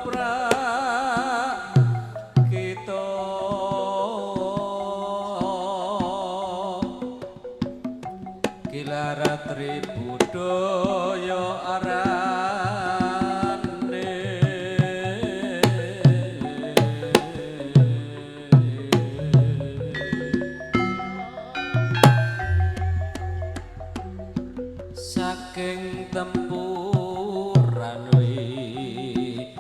Ketoprak kita Gilar Tri Budaya arane saking tempuran wisata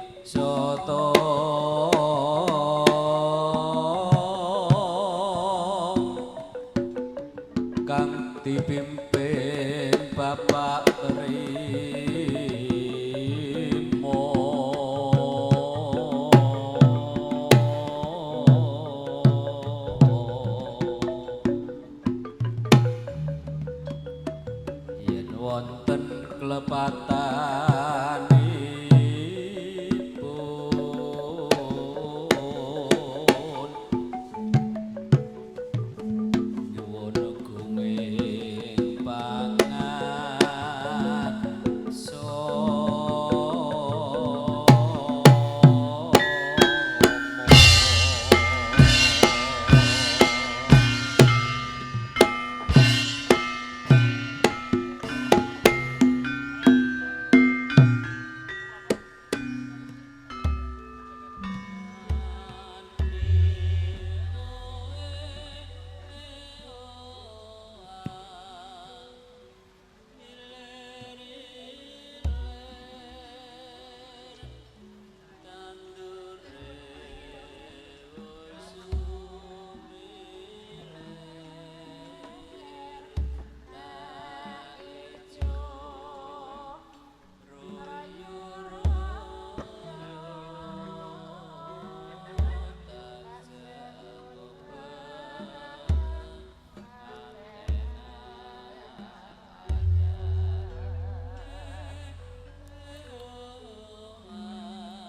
kang dipimpin Bapak Trimo. Yen wonten klepatanipun nyuwun gunging pangaksa.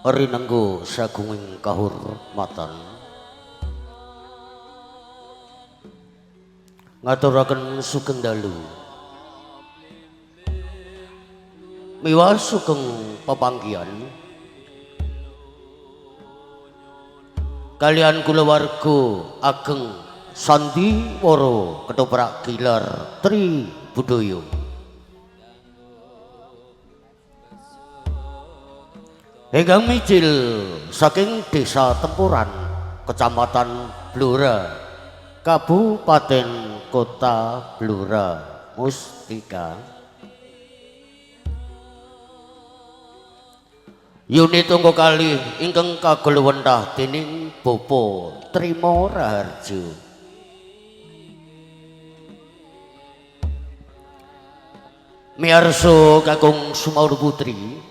Rinenggo sagunging kahurmatan ngaturaken sugeng dalu miwah sugeng pepanggihan kalian kulawarga ageng Sandiwara Ketoprak Gilar Tri Budaya. Ingkang mijil saking Desa Tempuran, Kecamatan Blora, Kabupaten Kota Blora, Mustika. Unit angka kalih ingkang kagolowentah dening Bapak Trimo Raharjo. Miyarsa kakung Sumaur Putri.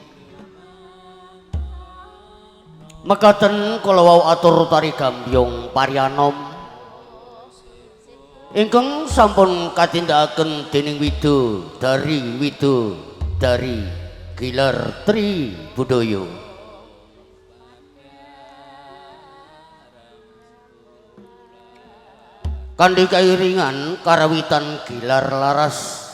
Mekaten kala wau atur tari gambyong parianom ingkang sampun katindakaken dening Wido dari Wido dari Gilar Tri Budaya. Kanthi kairingan karawitan Gilar Laras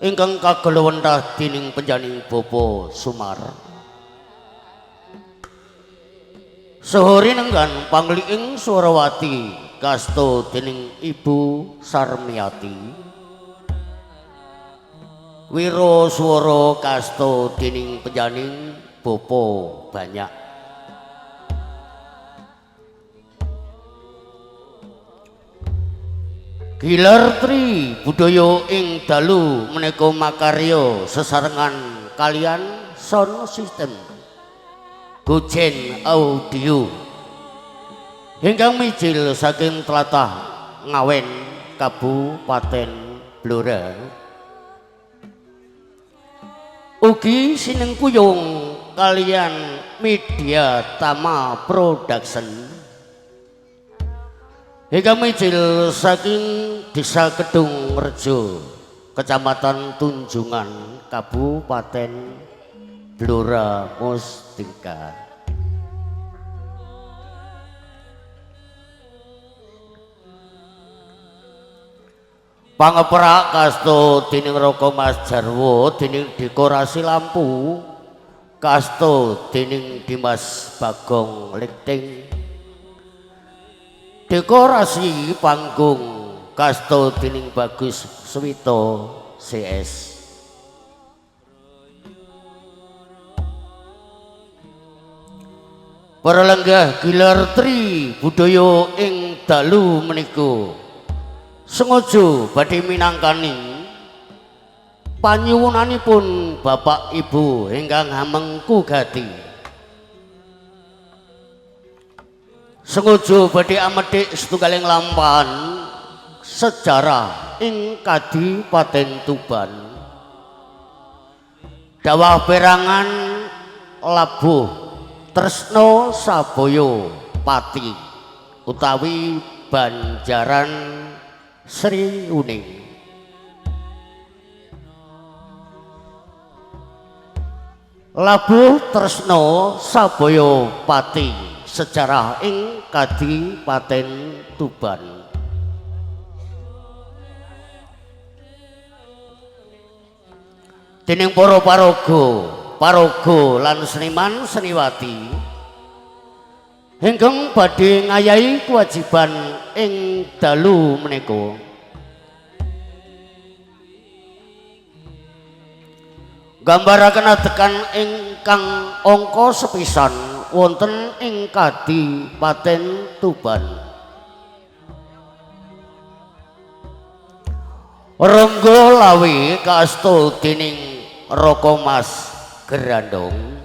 ingkang kagelewentah dening penjaning Bapak Sumar. Saha rinenggan pangliing Swarawati kasto dening Ibu Sarmiati. Wiro swara kasto dening penjaning Bapak Banyak. Gilar Tri Budaya ing dalu menika makarya sesarengan kalian sound system Gojen Audio ingkang mijil saking tlatah Ngawen, Kabupaten Blora. Ugi sinengkuyung kalian Media Tama Production ingkang mijil saking Desa Kedung Rejo, Kecamatan Tunjungan, Kabupaten Blora Mustika. Pangeprak kasto dening Raka Mas Jarwo dening dekorasi lampu kaasta dening Dimas Bagong Likting. Dekorasi panggung kaasta dening Bagus Suwito CS. Para lenggah gilar tri budaya ing dalu menika sengaja badhe minangkani panyuwunanipun Bapak Ibu ingkang hamengku gati. Sengaja badhe amethik setunggaling lampahan sejarah ing Kadipaten Tuban. Dawah perangan labuh Tresno Sabaya Pati utawi Banjaran Sri Uning. Labuh Tresno Sabaya Pati sejarah ing Kadipaten Tuban. Dening para paraga lan seniman seniwati ingkang badhe ngayahi kewajiban ing dalu menika gambaraken adegan ingkang angka sepisan wonten ing Kadipaten Tuban. Rangga Lawe kaasta dening Raka Mas Gerandong.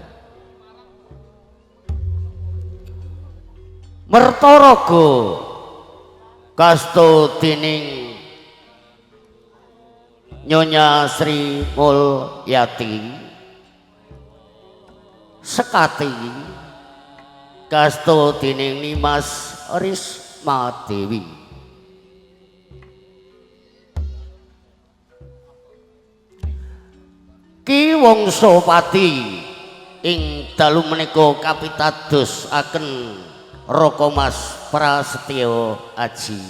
Mertaraga kaasta dening Nyonya Sri Mulyati. Sekati kaasta dening Nimas Risma Dewi. Ki Wongsopati ing dalu menika kapitadosaken Raka Mas Prasetyo Aji.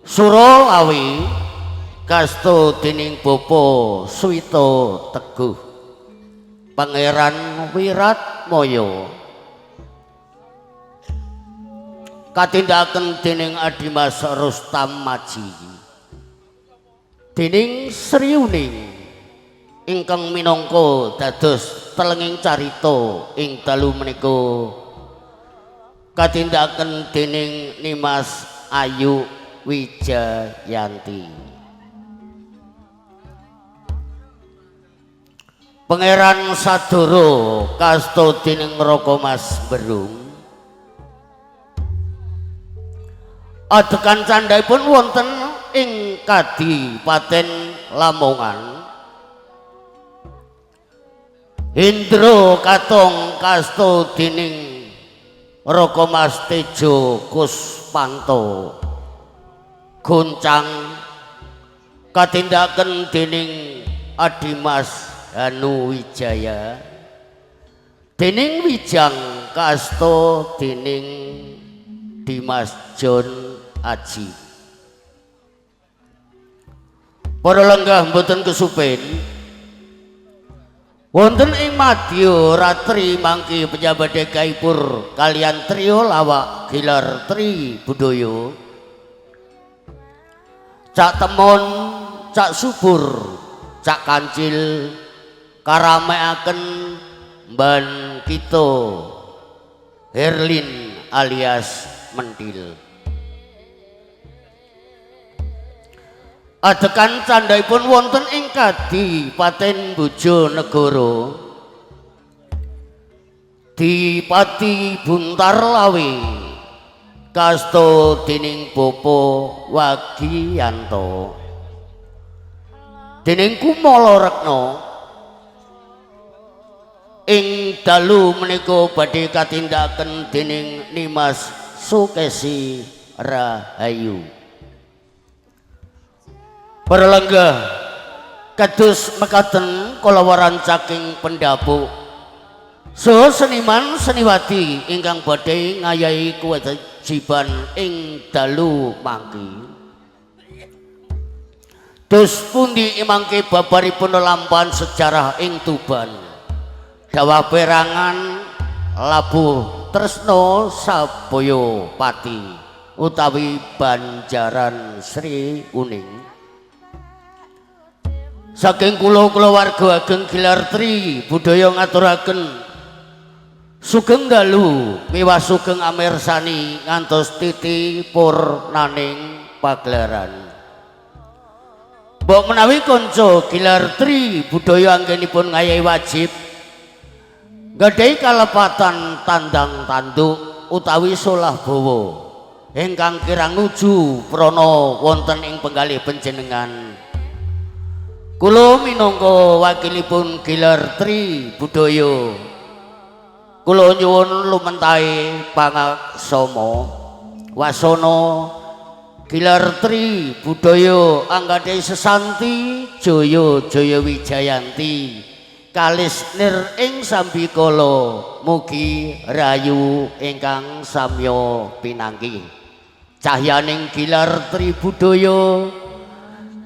Sura Lawe kasta dening Bapa Suwito Teguh Pangeran Wiratmaya katindakaken dening Adimas Rustam Maji. Dening Sri Uning ingkang minangka dados telenging carita ing dalu menika katindakaken dening Nimas Ayu Wijayanti. Pangeran Sadoro kasta dening Raka Mas Berung. Adegan candhaipun wonten ing Kadipaten Lamongan. Indra Katong kasta dening Raka Mas Tejo Kuspanto. Goncang katindakaken dening Adimas Hanu Wijaya. Dening Wijang kasta dening Dimas John Aji. Para lenggah mboten kesupen wonten ing madya ratri mangke pejabat kaipur kalian trio lawak gilar tri budaya Cak Temon, Cak Subur, Cak Kancil karameaken mban kita Herlin alias Mentil. Adegan candhaipun wonten ing Kadipaten Bojonegoro Dipati Buntar Lawe kasta dening Bapa Wagiyanto. Dening Kumala Rekna ing dalu menika badhe katindakaken dening Nimas Sukesi Rahayu. Para lenggah kados mekaten kalawaran saking pendhapuk saha seniman seniwati ingkang badhe ngayahi kewajiban ing dalu mangki. Dos pundi imangke babaripun lelampahan sejarah ing Tuban. Dawah perangan labuh tresno sabaya pati utawi Banjaran Sri Uning. Saking kula kulawarga ageng Gilar Tri Budaya ngaturaken sugeng dalu miwah sugeng amirsani ngantos titi purnaning pagelaran. Mbok menawi kanca Gilar Tri Budaya anggenipun ngayahi wajib nggadahi kalepatan tandang tanduk utawi solah bawa ingkang kirang nuju prana wonten ing penggalih panjenengan. Kula minangka wakilipun Gilar Tri Budaya kula nyuwun lumentahe pangaksama wasana Gilar Tri Budaya anggadhahi sesanti jaya jaya wijayanti kalis nir ing sambikala mugi rayu ingkang samya pinanggi. Cahyaning Gilar Tri Budaya,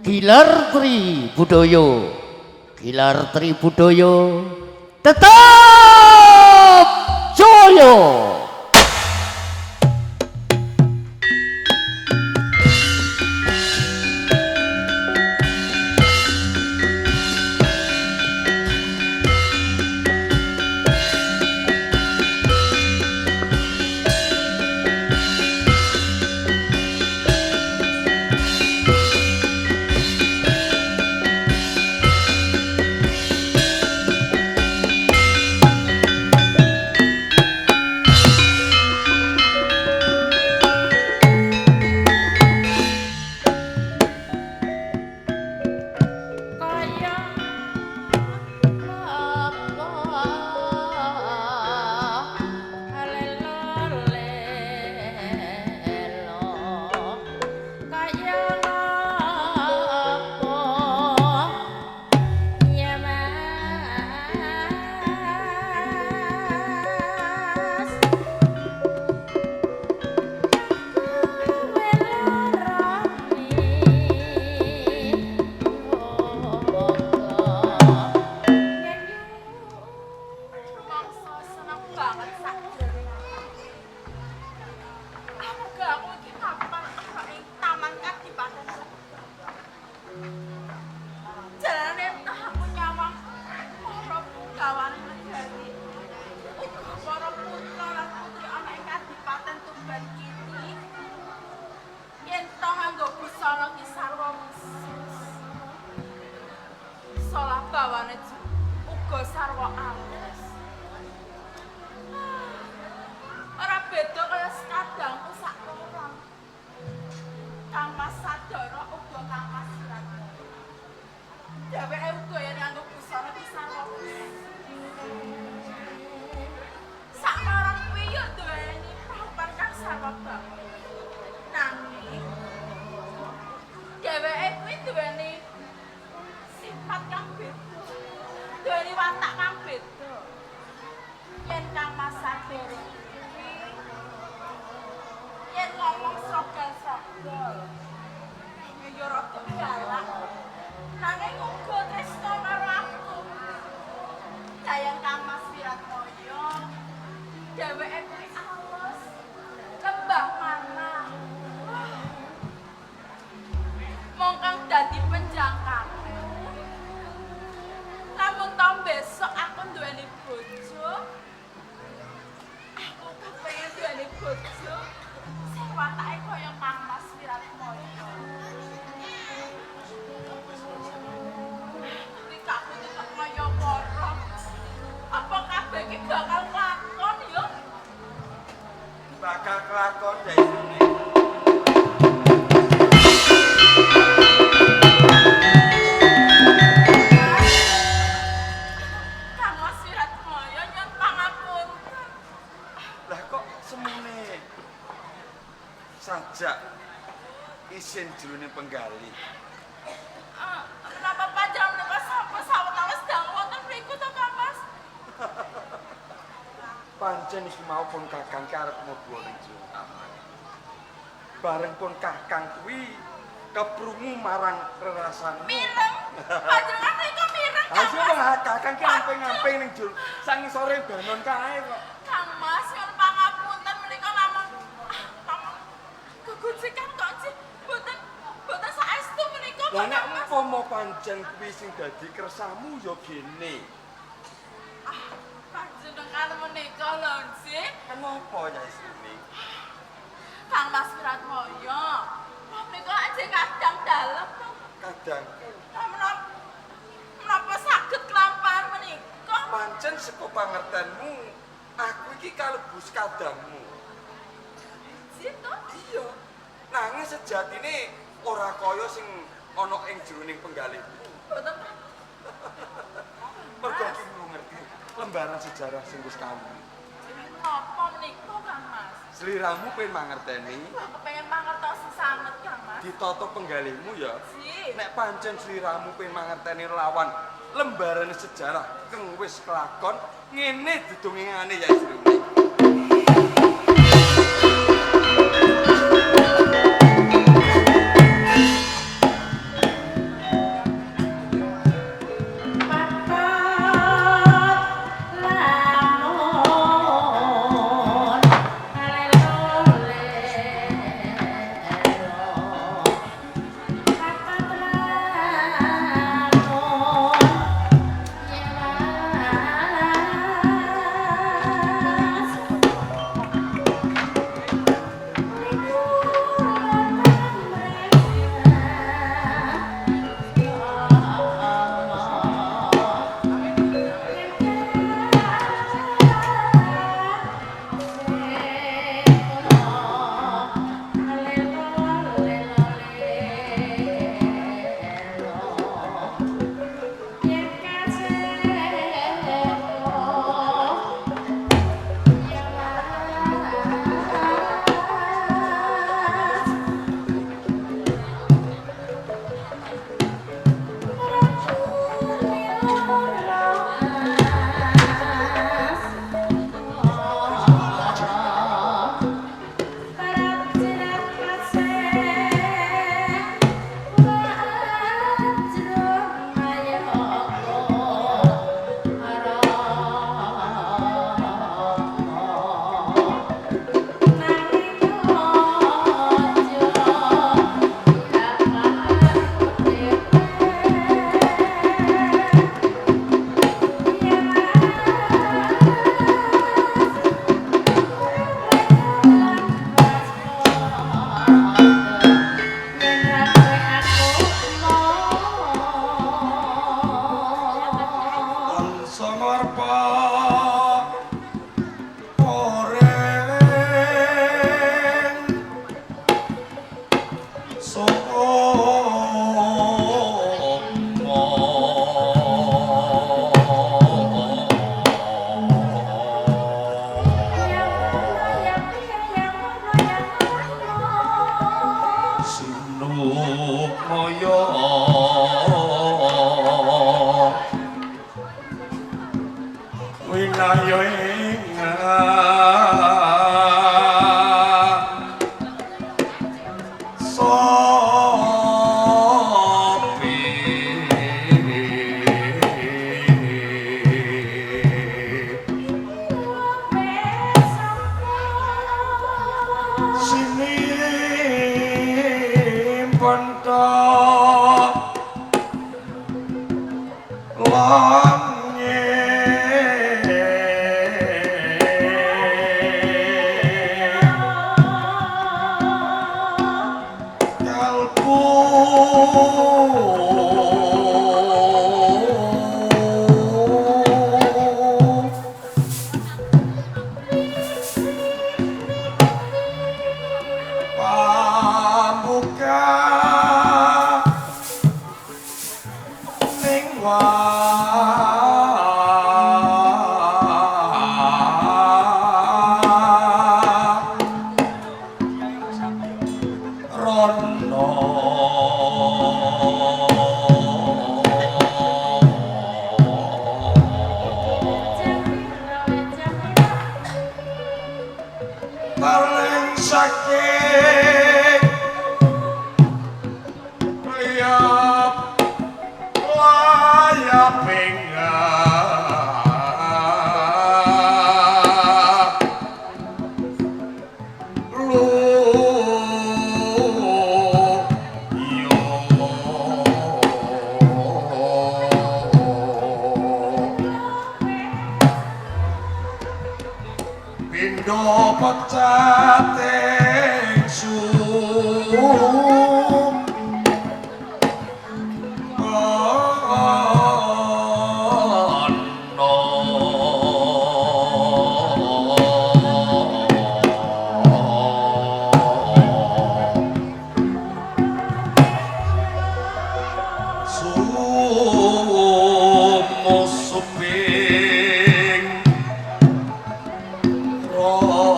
Gilar Tri Budaya, Gilar Tri Budaya tetap jaya. Pancen iki mau pun kakang karep mlebu ning jero taman. Bareng pun kakang kuwi Keprungu marang rerasanmu. Mireng. Panjenengan menika mireng Kang Ayo Mas. wong kakang ki amping-amping ning jur sang ngisore banon kae kok. Kang Mas nyuwun pangapunten menika namung namung gegojekan kok sih. Mboten mboten saestu menika Lah nek Kang Mas. umpama pancen kuwi sing dadi kersamu ya gene. Ah, panjenengan menika lho nggih. Kenapa ya isine? Kang Mas Wiratmoyo. Menika ajeng kadang dalem. Kadang Menapa menapa saged kelampahan menika? pancen saka pangertenmu aku iki kalebu sekadangmu. Situ. Iya. Nanging sejatine ora kaya sing ana ing jroning penggalihmu. Mboten Mergo ki ngerti lembaran sejarah sing wis kawuri. Napa menika Kang Mas? Sliramu pengen mangerteni Wah, kepengen mangertosi sanget Kang Mas. ditata penggalihmu ya. Ji. Nek pancen sliramu pengen mangerteni lawan lembaran sejarah keng wis kelakon ngene didongengane ya istrine. Papat lamun alelo-lelo. Papat lamun yelas. Winaya ing sopi sinimpen langit. Endo pecating sum ono sumusuping rasa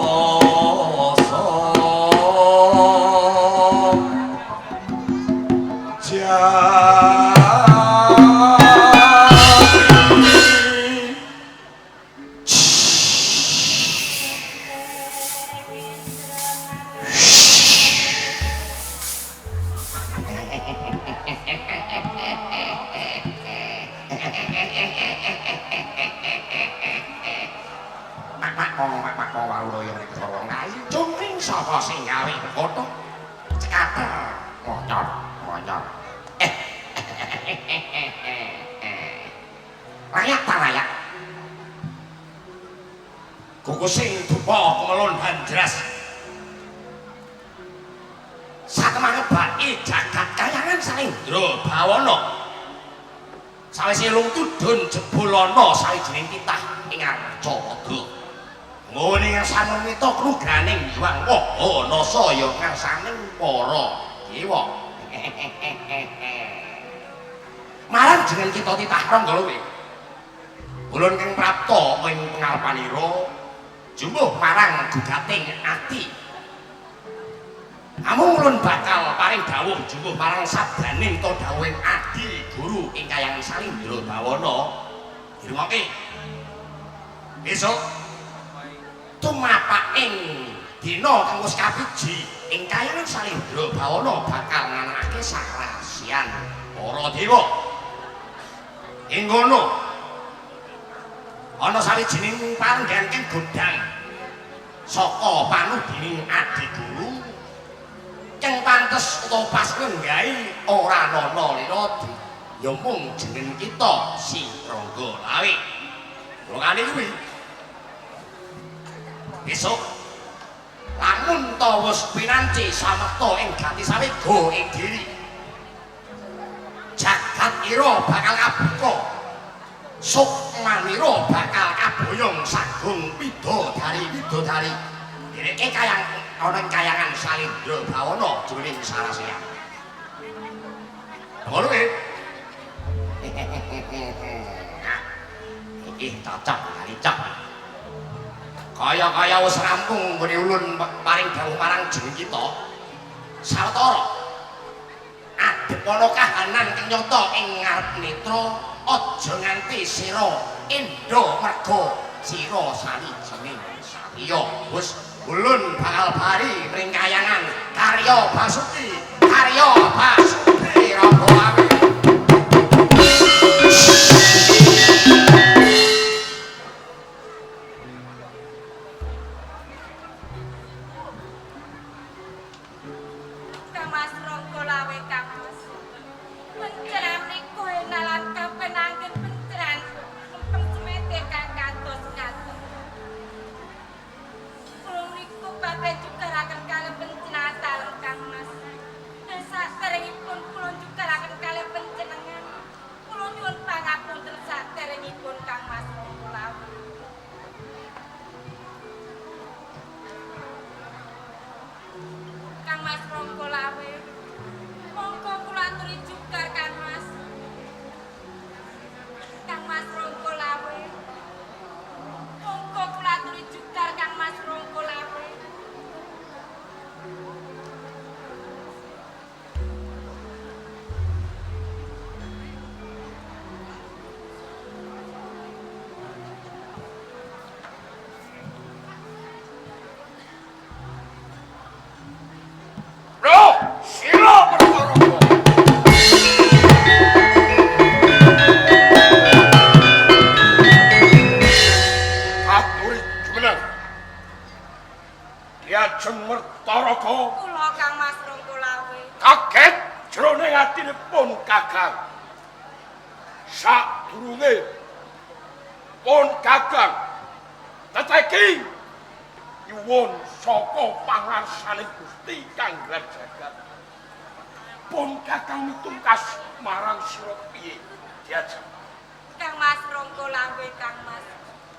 jati. Cungring saka sing gawe kotha cekater monyot monyot. Layak ta layak. Kukusing dupa kemelun hanjras. Satemah ngebaki jagat kayangan Salindra Bawana. Sawise lung tudun jebul ana sawijining titah ing Arcapada. Ngene ngarsane mita kruganing Hyang Waha Nasa ya ngarsaning para dewa. Marang jeneng kita titah Rangga Luwih. Ulun kang prapta ing pangarepanira jumbuh marang gugating ati. Amung ulun bakal paring dawuh jumbuh marang sabdaning ta dawuhing adi guru ing kayangan Salindra Bawana. Dirungokke. Besok tumapak ing dina kang wis kapiji ing kayangan Salindra Bawana bakal nganakake sarasian para dewa. Ing kono ana sawijining panggen kang godhang saka panudining adi guru kang pantes utawa pas nggahi ora ana lira ya mung jeneng kita si Rangga Lawe. Rongane kuwi besok lamun ta wis pinanci samekta ing gati sawega ing diri jagat ira bakal kabuka, sukmanira bakal kaboyong sagung widodari widodari dheweke kayang ana ing kayangan Salindra Bawana jroning Sarasian. Ngono kuwi. Iki cocok kali cok. Kaya-kaya wis rampung nggone ulun paring dawuh marang jeneng kita. Sawetara adep ana kahanan kang nyata ing ngarep netra, aja nganti sira endo merga sira sawijining satriya. Wis ulun bakal bari ring kayangan Karya Basuki, Karya Basuki Rangga Lawe. Kang Mas Rangga Lawe Kang Mas. Penceran niku enalan kapenanggen penceran lempeng semete kang kados ngaten. Kula niku badhe jugaraken kalih pencenan dalem Kang Mas. Dan saderengipun kula jugaraken kalih pencenengan. Kula nyuwun pangapunten saderengipun Kang Mas Rangga Lawe. Kang Mas Rangga Lawe, monggo kula aturi jugar Kang Mas. Kang Mas Rangga Lawe, monggo kula aturi jugar Kang Mas Rangga Lawe. Lho, sira perkara apa? Aturi jumeneng. Ki Ajeng Mertaraga Kula Kang Mas Rangga Lawe. kaget jroning atinipun Kakang. Sadurunge pun Kakang teteki Nyuwun saka pangarsane Gusti kang gelar jagat. Pun Kakang mitungkas marang sira piye? Diajeng. Kang Mas Ronggo Lawe Kang Mas.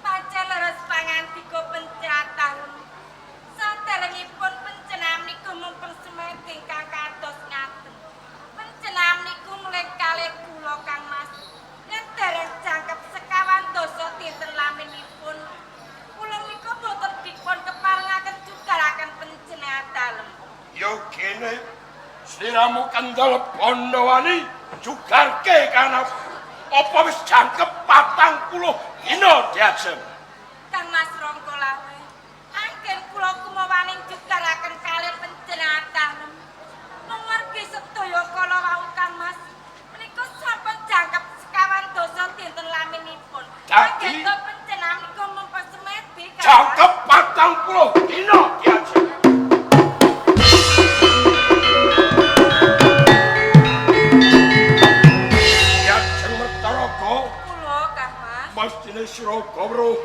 Pancen leres pangandika pencatan. Saderengipun pencenan niku mumpeng semedi ingkang kados ngaten. Pencenan niku mulih kalih kula Kang Mas. Yen dereng jangkep sekawan dasa dinten laminipun kula niku boten dipun keparengaken jugaraken pencenan dalem. Ya kene sliramu kendel Pandawani jugarke kana apa wis jangkep 40 dina diajeng. Kang Mas Ronggo Lawe, anggen kula kumawaning jugaraken kalih pencenan dalem. Mumargi sedaya kala wau Kang Mas menika sampun jangkep sekawan dasa dinten laminipun. Dadi Anggen pencenan niku mumpung semedi Kang Mas. Jangkep 40 dina diajeng. Diajeng Mertaraga Kula Kang Mas. mestine sira gawruh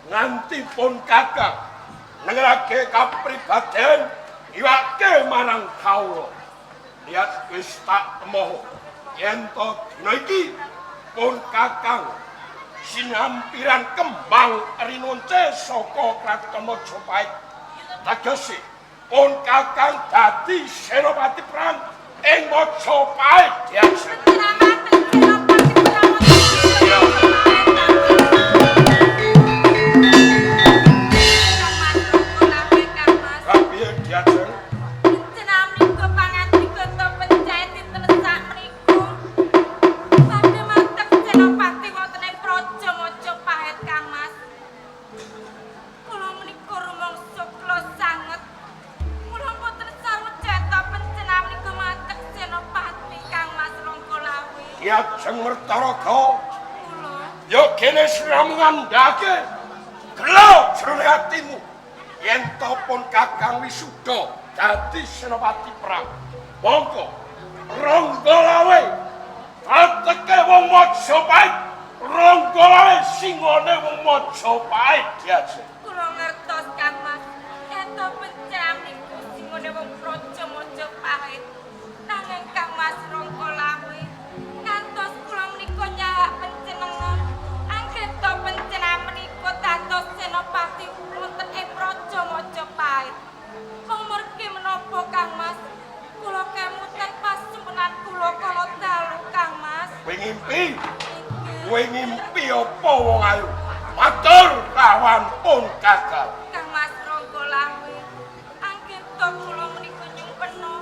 nganti pun Kakang nengerake kapribaden iwake marang kawula. Lihat wis tak temoh yen to dina iki pun Kakang sinampiran kembang rinonce saka Kraton Majapahit. Tegese pun Kakang dadi senopati perang ing Majapahit diajeng. Pencenan senopati perang Kang Mas Ronggo Lawe Kang Mas. Kapiye diajeng? Pencenan menika pangandika to pencet dinten sak meniku. Badhe matek senopati wonten ing Praja Majapahit Kang Mas. Kula menika rumangsa kula sanget. Kula mboten sarwa cetha pencenan menika matek senopati Kang Mas Ronggo Lawe. Diajeng Mertaraga Kula ya kene sliramu ngandhake gelo jroning atimu yen to pun Kakang wisuda dadi senopati perang. Mongko Ronggo Lawe teteke wong Majapahit, Ronggo Lawe singone wong Majapahit diajeng. Kula ngertos Kang Mas, yen pencenan niku singone wong Praja Majapahit. Nanging Kang Mas Ronggo Lawe, ngantos kula menika nyahak panjenengan, anggeta panjenengan menika dados senopati wonten ing Praja Majapahit. Mung menapa Kang Mas? Kula kemutan pasempenan kula kala dalu Kang Mas. Kowe ngimpi, Inggih. kowe ngimpi apa wong ayu? Matur kawan pun Kakang. Kang Mas Ronggo Lawe, anggeta kula menika nyumpena,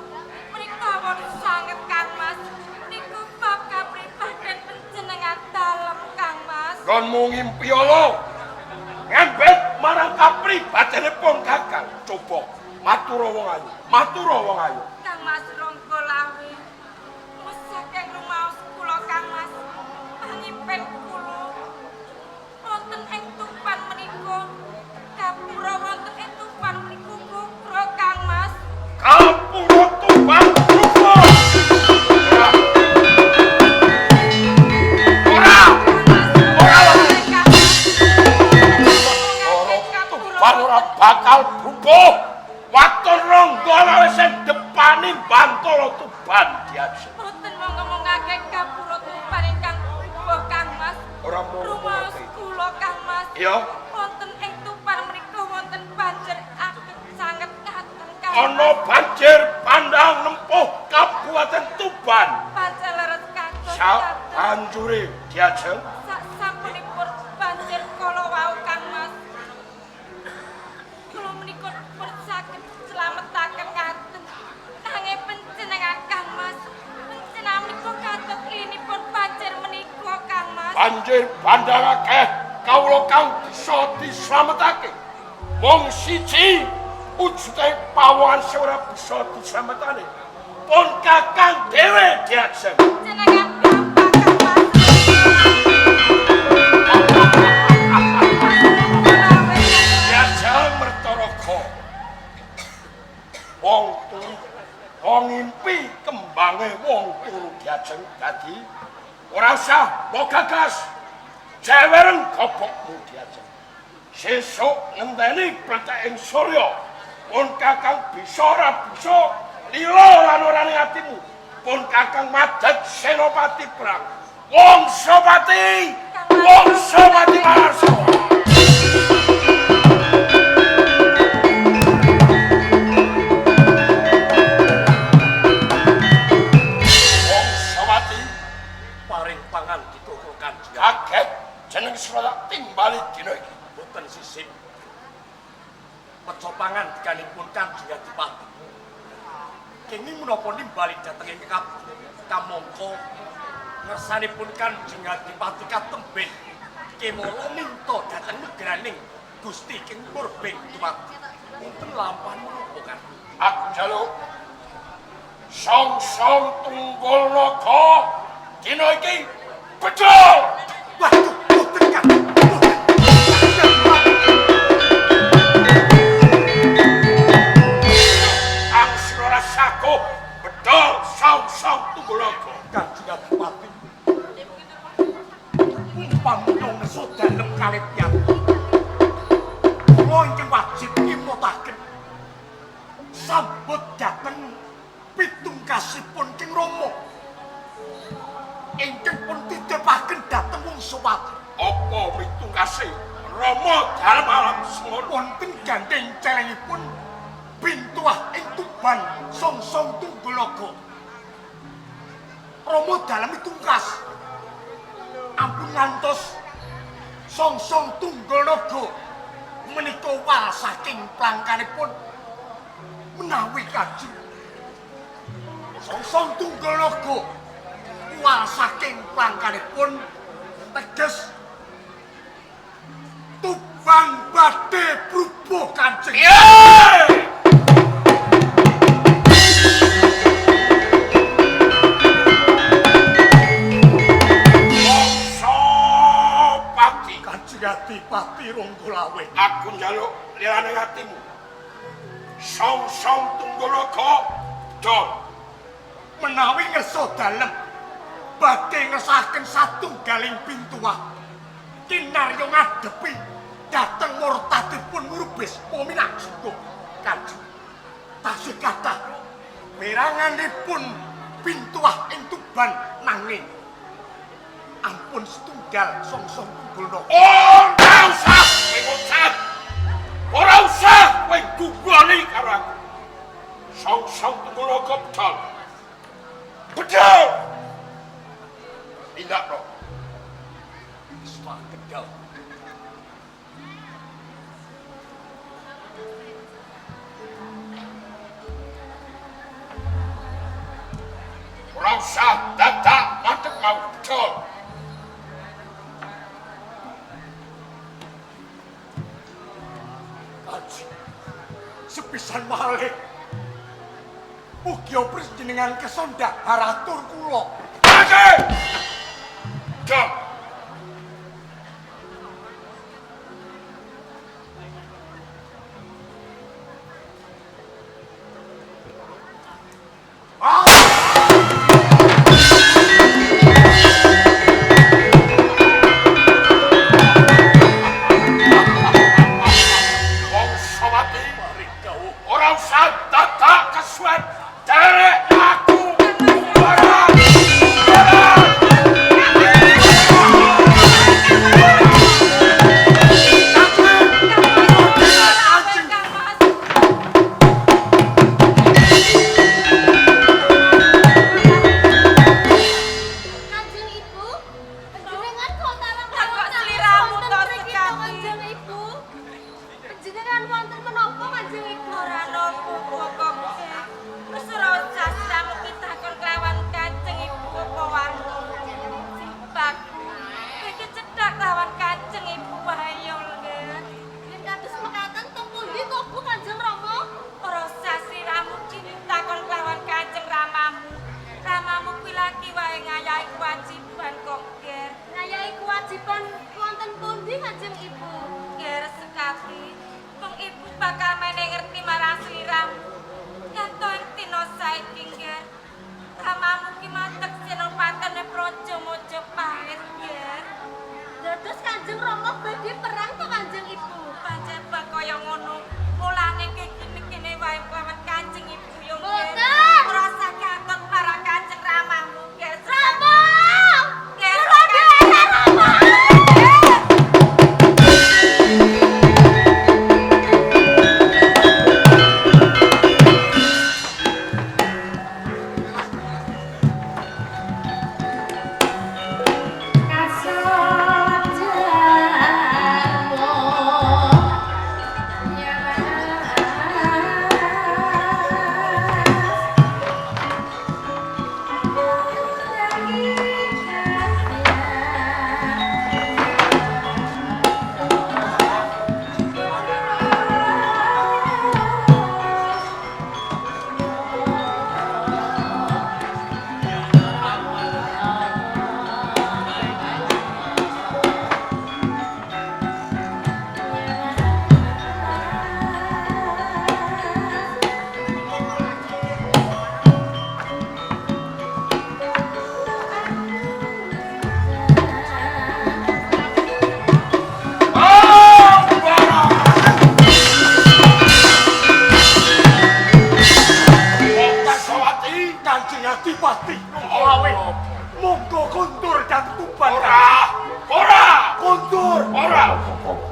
menika wonten sanget Kang Mas, niku bab kapribaden panjenengan dalem Kang Mas. Nggonmu ngimpi ala ngembet marang kapribadene pun Kakang. Coba matur wong ayu, matur wong ayu. Kang Mas Ronggo Lawe, saking rumaos kula Kang Mas, pangimpen kula wonten ing tupan menika, kapura wonten ing tupan menika kukra Kang Mas. Kapura Tuban rupa. Ora. Ora. Kang Mas Ora. Kang Mas. Ora Tuban ora bakal berubah. Waton Ronggo Lawe sing depani Bantala Tuban diajeng. Boten monggo-mongake kapura tuban ingkang ubuh Kang Mas. Ora monggo. Rumaos kula Kang Mas. Iya. Wonten ing tuban menika wonten banjir ageng sanget ngaten Kang. Ana banjir pandang nempuh Kabupaten Tuban. Banjir leres kados Sak ngaten. banjure diajeng. Sak sampunipun banjir kala wau Kang Mas. Kula menika pun saged slametaken ngaten. Nanging panjenengan Kang Mas, panjenengan menika kados linipun banjir menika Kang Mas. Banjir bandang akeh kawula kang bisa dislametake. Wong siji wujude pawongan sing ora bisa dislametane. Pun Kakang dhewe diajeng. Jenengan bapak Kang Mas. Diajeng Mertaraga. Wong turu wong ngimpi kembange wong turu diajeng dadi ora usah mbok gagas. Jeweren gobokmu diajeng. Sesuk ngenteni pleteking surya. Pun Kakang bisa ora bisa lila lan ora ning atimu. Pun Kakang madhep senopati perang. Wongsopati, Wongsopati Malarso. Wongsopati Paring pangandika kula Kanjeng. Kaget jeneng sira tak timbali dina iki. Boten sisip. Meca pangandikanipun Kanjeng Adipati. Kenging menapa nimbali dhateng ing kamangka ngersanipun Kanjeng Adipati katemben kemala minta dhateng negraning Gusti King Murbeng dumadi. Wonten lampahan menapa Kanjeng? Aku njaluk song-song tunggul naga dina iki bedol. Waduh, boten Kanjeng. Boten. Kang sira ora saguh bedol song-song tunggul naga. Kanjeng Adipati. Umpamina ngersa dalem kalih piyambak. Kula ingkang wajib ngimutaken sambut dhateng pitungkasipun King Rama. Ingkang pun titepaken dhateng Wongsopati. Apa pitungkase Rama dalem alam semono? Wonten gandeng celengipun bintuah ing Tuban songsong Tunggulaga. Rama dalem tungkas. Ampun ngantos songsong Tunggulaga menika wal saking plangkanipun menawi Kanjeng. Songsong Tunggulaga wal saking plangkanipun teges Tuban badhe brubuh Kanjeng. Yeay! Wongsopati, Kanjeng Adipati Ronggolawe. Aku njaluk lilane atimu. Song-song Tunggulaga bedol. Menawi ngersa dalem badhe ngersakaken satunggaling pintuah kinarya ngadepi dhateng murtadipun Murbisma minangka Kanjeng. Tasih kathah peranganipun pintuah ing Tuban nanging ampun setunggal songsong Tunggulnaga. Ora usah kowe ngucap. Ora usah kowe gugoni karo aku. Song-song Tunggulaga bedol. Bedol. Tindakno. Setelah kendal. Ora usah dadak madhep mau bedol. Kanjeng, sepisan malih mugi panjenengan kesondak haratur kula. Oke. Bedol. Wongsopati, ora usah dadak kesuwen derek aku. Ora. Ora.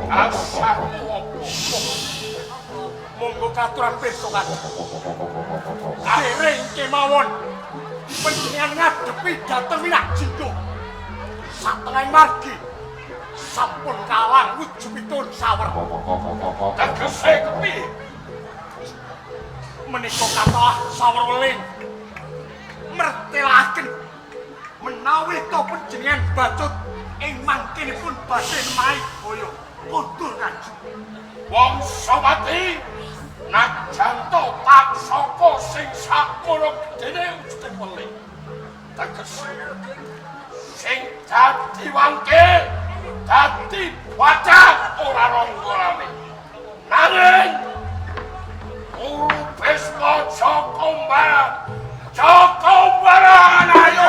Dasarmu apa? Monggo katuran pirsa Kanjeng. Dereng kemawon panjenengan ngadepi dhateng Minakjinggo. Satengahing margi sampun kalang wujudipun sawer. Tegese kepiye? Menika kathah sawer weling mertelaken menawi to panjenengan bacut ing mangkinipun badhe nemahi boyo kundur Kanjeng. Wangsawati najan to taksaka sing sakono gedene wujude weling. Tegese sing dadi wangke dadi bacak ora ronggolane. Nanging Guru Bisma Jaka Jaka ayo.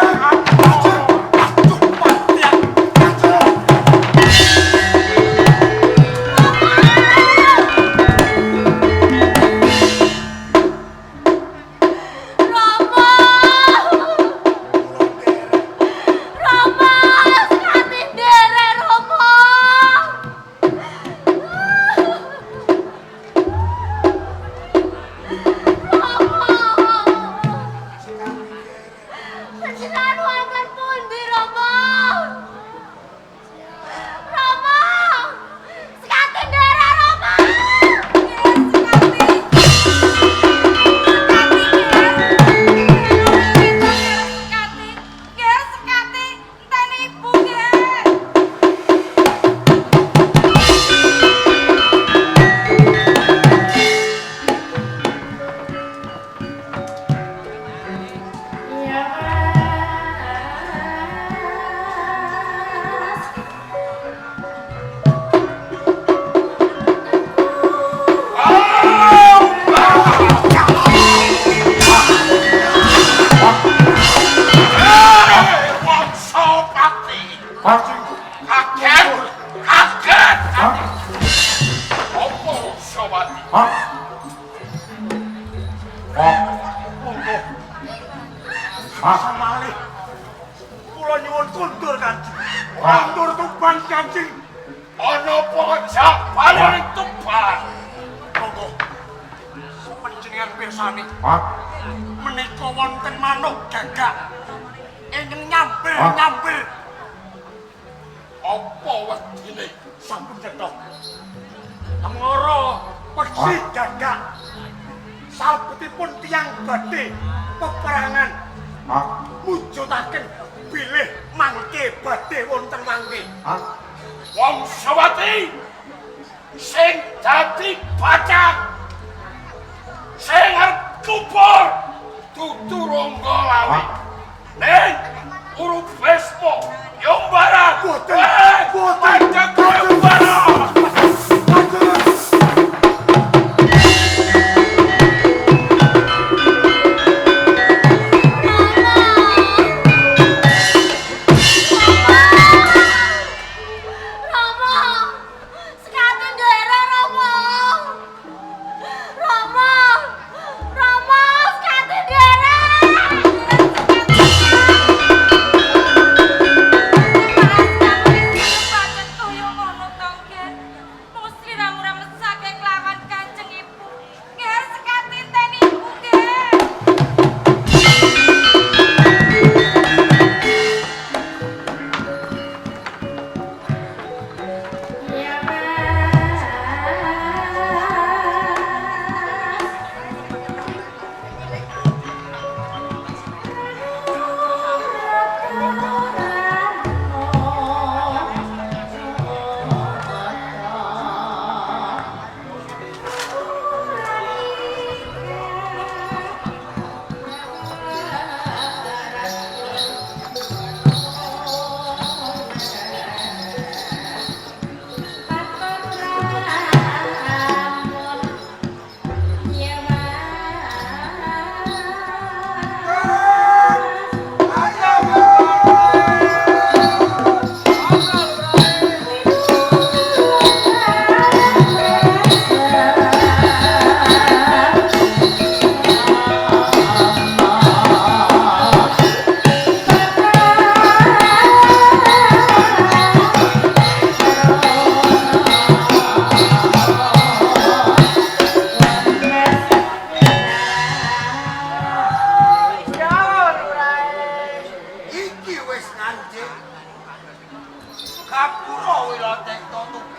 Samalih kula nyuwun kundur Kanjeng. Kundur Tuban Kanjeng. Ana pojok paling Tuban. Monggo. Panjenengan pirsani. Menika wonten manuk gagak ingkang nyambil-nyambil. Apa wedine? Sampun cetha. Tengara peksi gagak. Salebetipun tiyang badhe peperangan mujudaken bilih mangke badhe wonten mangke. Wangsawati sing dadi bacak sing arep kubur dudu Rangga Lawe. Ning Guru Bisma Yombara boten boten Yombara.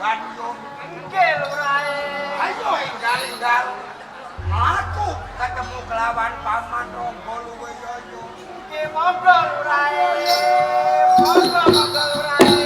uban yo. Nggih lurahe. Ayo enggal-enggal. Mlaku ketemu kelawan Paman Rangga Luwe yo yo. Nggih monggo lurahe. Monggo monggo lurahe.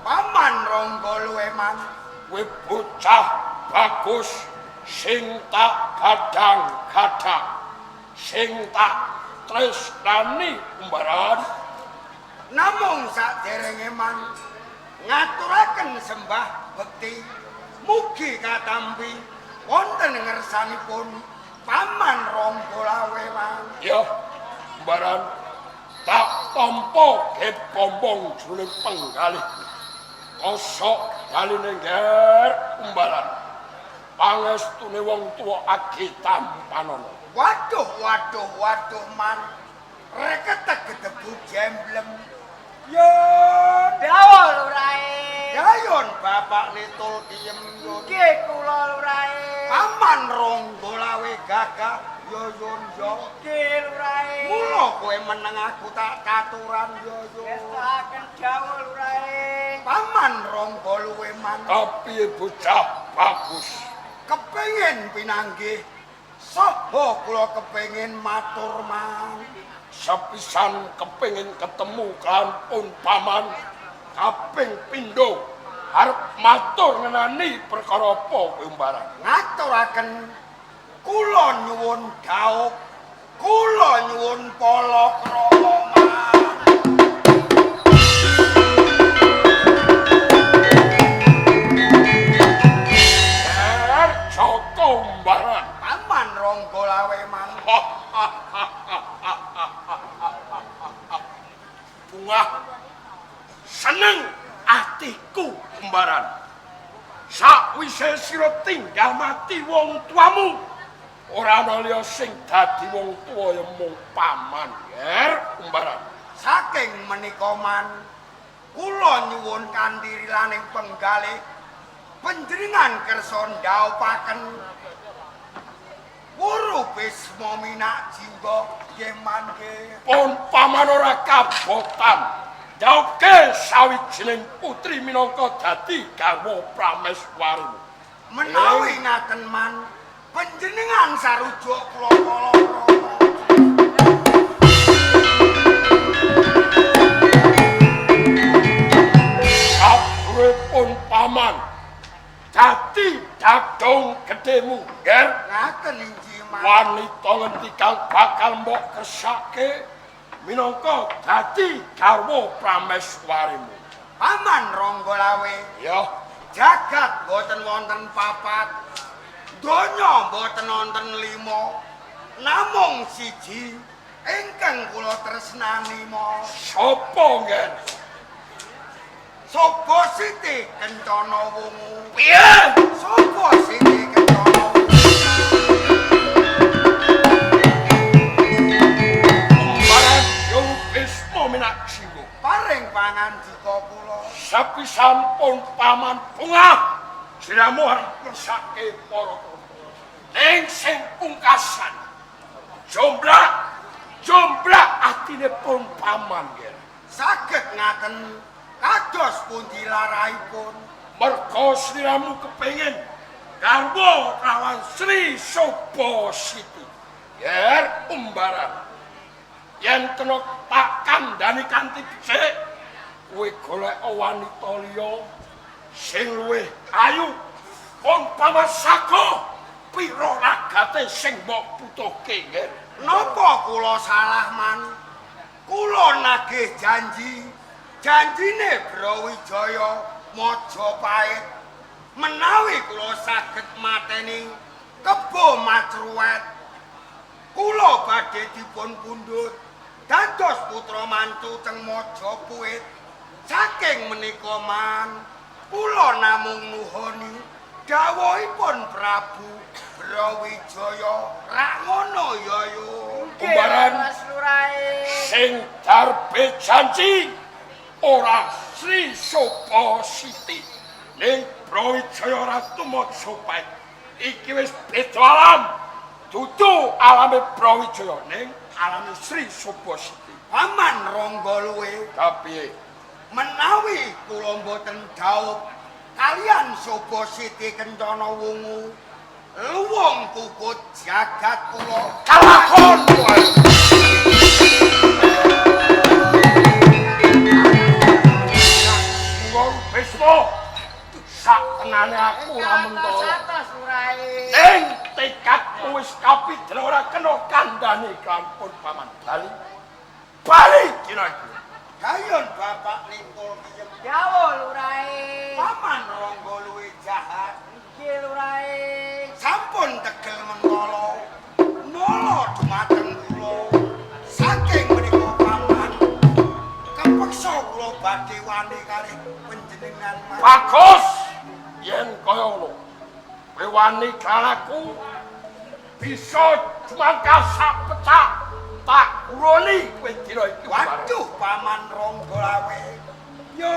Paman Rangga Luweman, kowe bocah bagus sing tak gadang-gadang, sing tak tresnani Umbaran. Namung saderenge man ngaturaken sembah bekti mugi katampi wonten ngersanipun Paman Rangga Luweman. Ya, Umbaran, tak tampa gebombong jroning penggalih. Kosok baline ngger Umbaran. Pangestune wong tuwa agi tampanana. Waduh waduh waduh man. Reketek gedebu jemblem. Yo dawuh lurahe. Dayon bapak nitul diem yo. Nggih kula lurahe. Paman Rangga Lawe gagah yo yon yo. Nggih lurahe. Mula kowe meneng aku tak katuran yo yo. Ngestokaken dawuh lurahe. Paman Rangga Luweman. Kapiye bocah bagus? Kepengin pinanggih saha kula kepengin matur man. Sepisan kepengin ketemu kelawan paman, kaping pindho arep matur ngenani perkara apa kowe Umbaran? Ngaturaken kula nyuwun dhaup, kula nyuwun palakrama man. Joko Umbaran. Paman Rangga Laweman. Bungah seneng atiku Umbaran. Sakwise sira tinggal mati wong tuamu, ora ana liya sing dadi wong tuwa ya mung paman, Ger Umbaran. Saking menika man, kula nyuwun kanthi rilaning penggalih panjenengan kersa ndhawuhaken Guru Bisma minak jingga nggih man nggih. Pun paman ora kabotan. Ndhawuhke sawijining putri minangka dadi garwa prameswari. Menawi ngaten man, panjenengan sarujuk kula kala krama. Sabrepun paman dadi dadung gedhemu, Ger. Ngaten inggih man. Wanita ngendi kang bakal mbok kersake minangka dadi garwa prameswarimu? Paman Rangga Lawe. Ya, jagat boten wonten papat, donya boten wonten lima, namung siji ingkang kula tresnani mo. Sapa, Nger? Sapa Siti Kencana Wungu? Piye? Sapa Siti Kencana Wungu? Umbaran Yung Bisma minak jiwa. Paring pangandika kula. Sepisan pun paman bungah sliramu arep ngersake para krama. Ning sing pungkasan jomblak jomblak atine pun paman, Nger. Saged ngaten kados pundi larahipun? Merga sliramu kepengin garwa lawan Sri Soba Siti. Yer Umbaran. Yen kena tak kandhani kanthi becik, kowe golek wanita liya sing luwih ayu. Pun paman saka syarate sing mbok butuhke, Nger? Napa kula salah man? Kula nagih janji. Janjine Brawijaya Majapahit menawi kula saged mateni Kebo Macruwet, kula badhe dipun pundhut dados putra mantu teng Majapahit. Saking menika man, kula namung nuhoni dawuhipun Prabu Brawijaya. Rak ngono ya yo. Umbaran sing darbe janji ora Sri Sopo Siti ning Brawijaya Ratu Majapahit. Iki wis beda alam. Dudu alame Brawijaya ning alame Sri Sopo Siti. Paman Rangga Luwe, Kapiye? Menawi kula mboten dhaup kalian Sopo Siti Kencana Wungu, luwung kukut jagat kula. Kalakon kowe. Wong Bisma, sak tenane aku ora mentolo. Ning tekadmu wis kapidra ora kena kandhane kampun paman. Bali. Bali dina iki. Gayon bapak nimpul kiyem. Dawuh lurahe. Paman Rangga Luwe jahat. Nggih lurahe. Sampun tegel mentolo. Nolo dumateng kula. Saking menika paman kepeksa kula badhe wani kalih panjenengan. Bagus yen kaya ngono. Kowe wani karo aku bisa jumangkah sak pecak tak uroni kowe dina iki. Waduh paman Rangga Lawe. Yo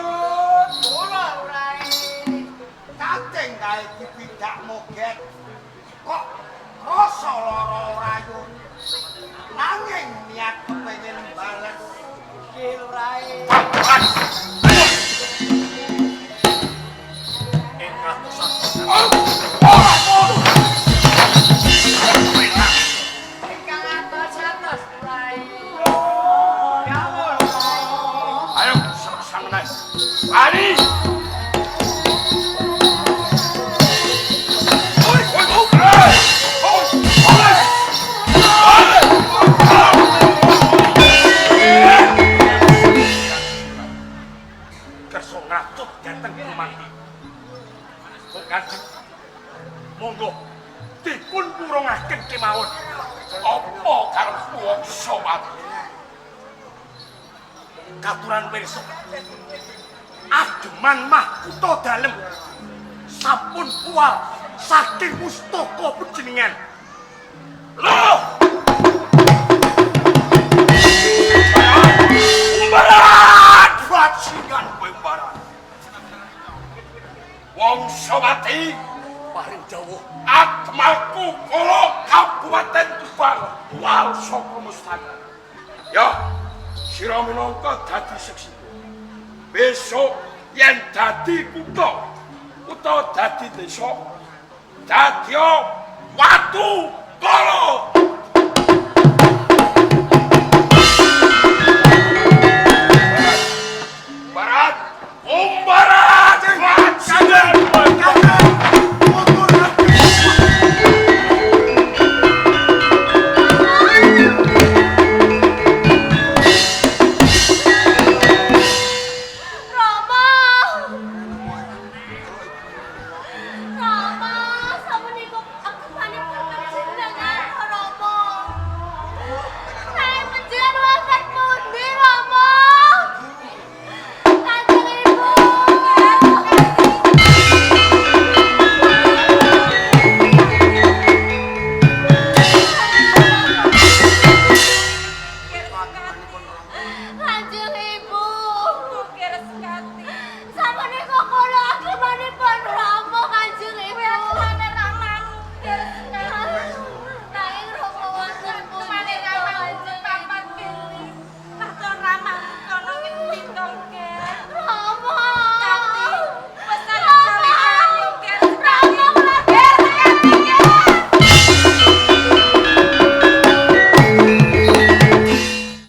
kula lurahe. Kating kae dipidak moget. Kok rasa lara ora yun. Nanging niat kepengin bales. Nggih lurahe. Ing atusan. Ingkang atos-atos lurahe. Dawuh lurahe. Ayo sang meneh. Bali. Oi, oi, oi. Oi, oi. Kersa ngacut dhateng Gumanti. Kok Kanjeng monggo dipun purungaken kemawon. Apa karepmu wong sowan? Katuran pirsa. Ageman mahkota dalem sampun kuwal saking mustaka panjenengan. Loh! Umbaran! Bajingan kowe umbaran. Wong Sowati Paring dawuh atmaku kala Kabupaten Tuban wal saka mustaka. Ya, sira minangka dadi seksiku. Besok yen dadi kutha utawa dadi desa, dadi watu